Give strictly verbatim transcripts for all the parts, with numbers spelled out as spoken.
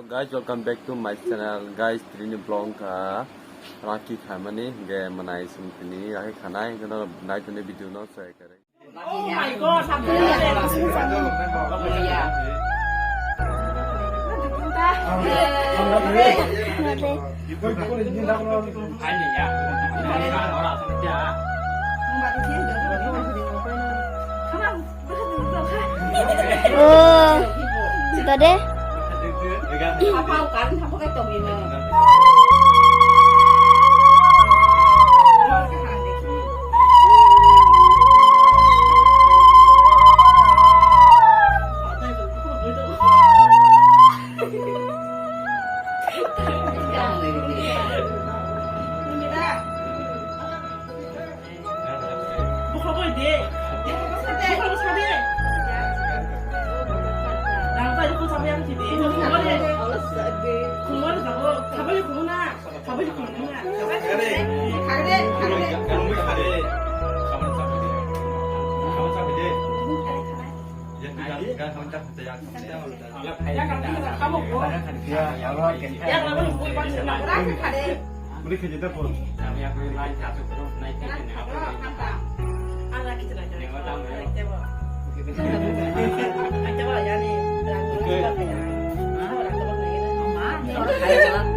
Guys, welcome back to my channel. Guys, tini vlog kha rakhi khaimani, hingke manai sum tini rakhi khanai, hingke no nai tini video no share kare. Oh my God, Oh, sudah deh.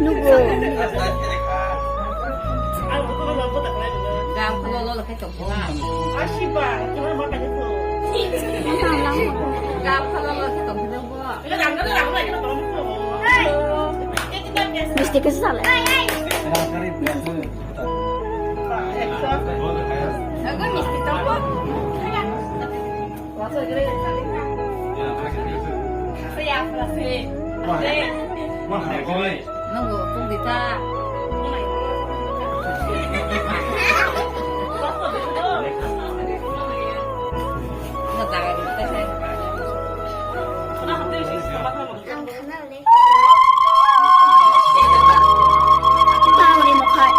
Nugo. Misti ke sale. Aku misti tau. Nunggu, tunggu ta. Ang khana le. Tangri mokhai.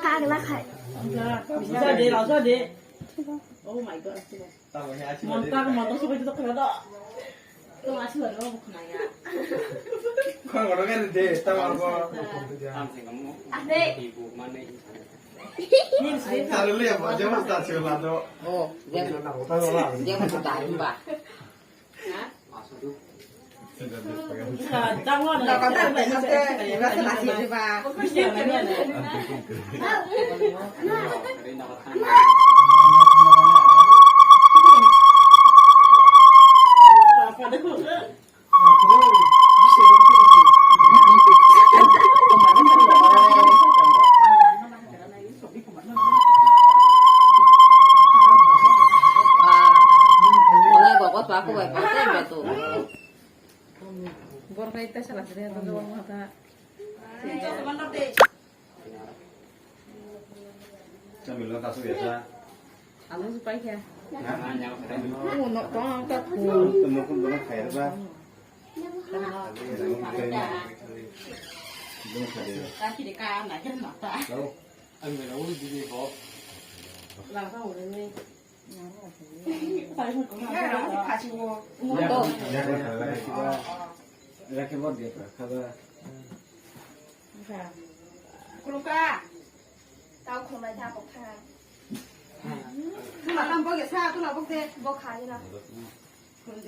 Kagla khai. Oh my God. Montar, montar subai tu kena dah. Tu masih baru aku kena ya. Kau orang kan deh, tahu apa? Ade. Taruh lihat, macam mana tak sih lah tu. Oh, dia, dia mau tahu, Mbak. Borok nai tesa lasi de, borok nai ta. Sambil lo kasih biasa. Anu supaya ya. Nah, oh, nok tong angkat. Tengok pun pernah kaya apa? Kaki dekat, nak kena mata. Tahu? Ang may nauli din eh, Bob. Lang sa ulo ni. Kasi mo. Laki mo dia ka kaba. Kuluka. Tau khulai ta ko kha. Tula tam bo ge sa, tula bo de bo kha ni na. Bas,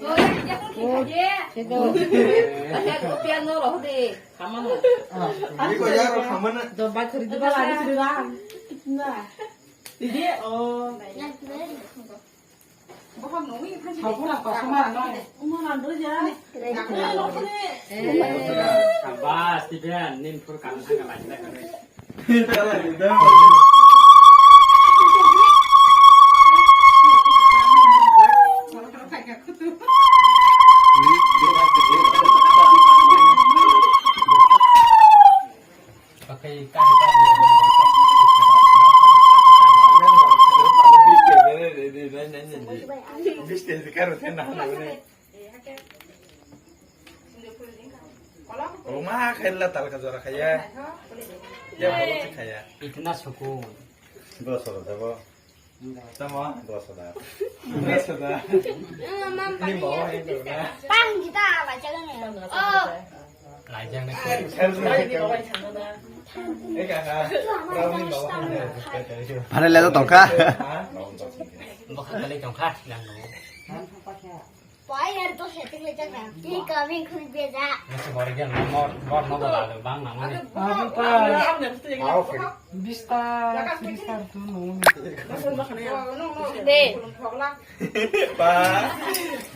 tipian, nin pur kan thang kan lagi lagi. Oma khaila talka jora khaya. Ya, bolo khaia. Itna sukun. Bro, soro jabo. Tamo? Bro, soda. Bro, soda. Ni bawa ini na. Pang kita apa jalan ya? Oh. Lajang na. Eh, kaka. Brownie bawa ini. Bhare le to tongkha. Ha? Bokha kali tongkha. Pai yar to sete le jaga. Ki kami khun beja. Nasi bor gel no mor, bor no bala bang na mani. Abu ta. Abu ta. Bista, bista tu no. De. Pa.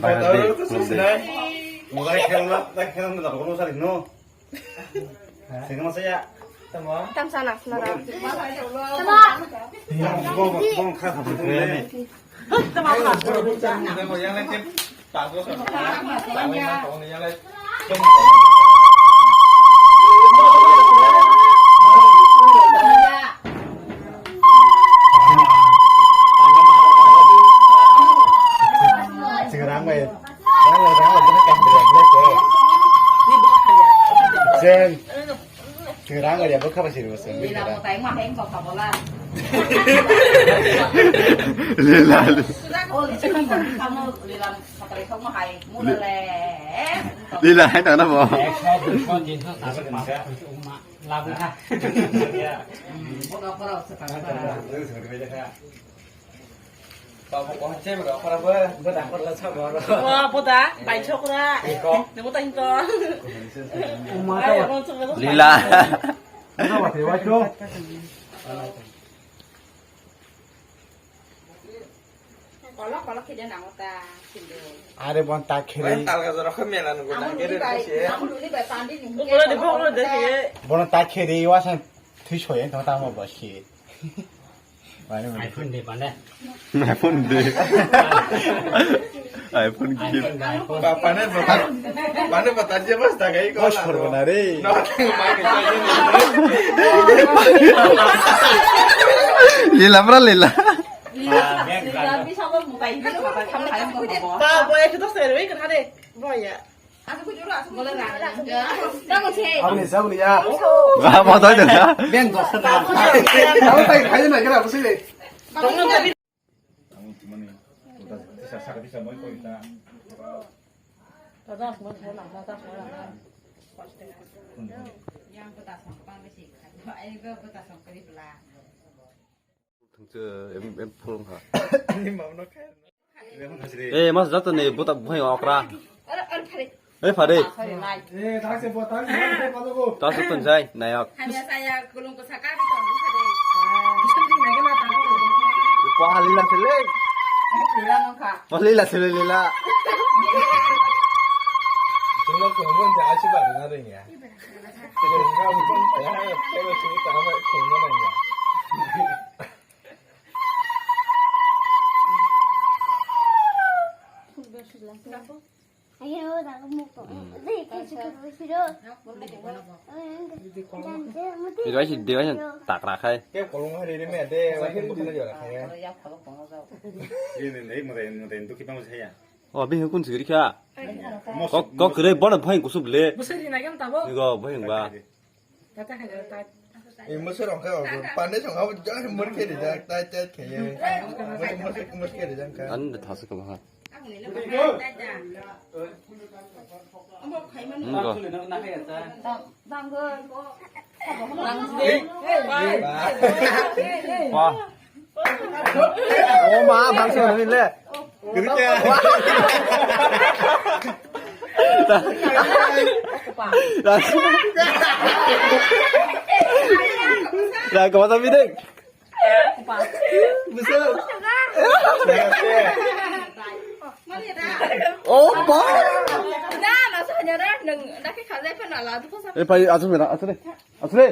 Bai, bai, bai. Mobile khel la, ta khel na ko no sari no. Sing ma saya. Tamo. Tam sana sana. Tamo. Bong bong kha kha. Jen. Kerang aja, bokha ba sini bosong. Lila mo tai ma heng kok kabola. Lila. Oh, lila mo kamu lila mo katai kok mo hai. Mula le. Lila hai tang na bo. Labu ha. Boda pora sa ta. Tamo ko hanje bro, khara bo. Boda khorla sa bro. Wa boda, bai chokra. Iko. Nemo ta hinto. Uma ta. Lila. Uma ta wa te wa cho. Kolo kolo khede nango ta, khede. Are bon ta khede. Wen talga jora kho mela nugo na, khede bai, khasi. Amul uni bai pandi ni. Ukolo de, ukolo de, khede. Bon ta khede wa san thui soye, tamo tamo bo si. iPhone de bande. iPhone de. iPhone gift. Bapane bata, bapane bata je bas dagai ko. Bos korbo na re. No, mai ke. Lila bra lila. Lila bisa bo mutai. Ba boy ke dos re kan hare. Boy ya. Aboni, aboni ya. Ah, moto aja ya. Beng dos ta. Aboni kai kai na kira bosile. Ang tumani. Tisa saka tisa moi koi ta. Thungche em em phulung ha. Ni mamno khair. Eh, mas jato ne buta bhai okra. Eh, phare. Ta su ton jai, nayak. Hanya saya gulung ko saka di ton phare. Ko halila sele. Halila sele lila. Chuma ko bon ja achi ba na ring ya. Ko ga bon ya, ko ga chuma ta ma ko na ya. Device, device takra khai. Ke kolong hari ini ada, wajib bukan aja lah ya. Ini nih, mudah mudahan itu kita masih ya. Oh, bini kun sugri kha. Kok, kok kre bona bhai kusub le. Busai di nagam tabo. Nigo bhai ba. Tata hai tata. Imo se rong kha, pande song ha, jai mur khe di ja, tai tai khe ye. Mur mur mur khe di jang kha. An da thasa ka ba. Nigo. Wah. Oh ma, bangsa ni le. Ra ko ta bideng. Oh ma. Na, na sa nya ra nang da ke kha zai pa na la du ko sa. E pai asu mera asu re. Asu re.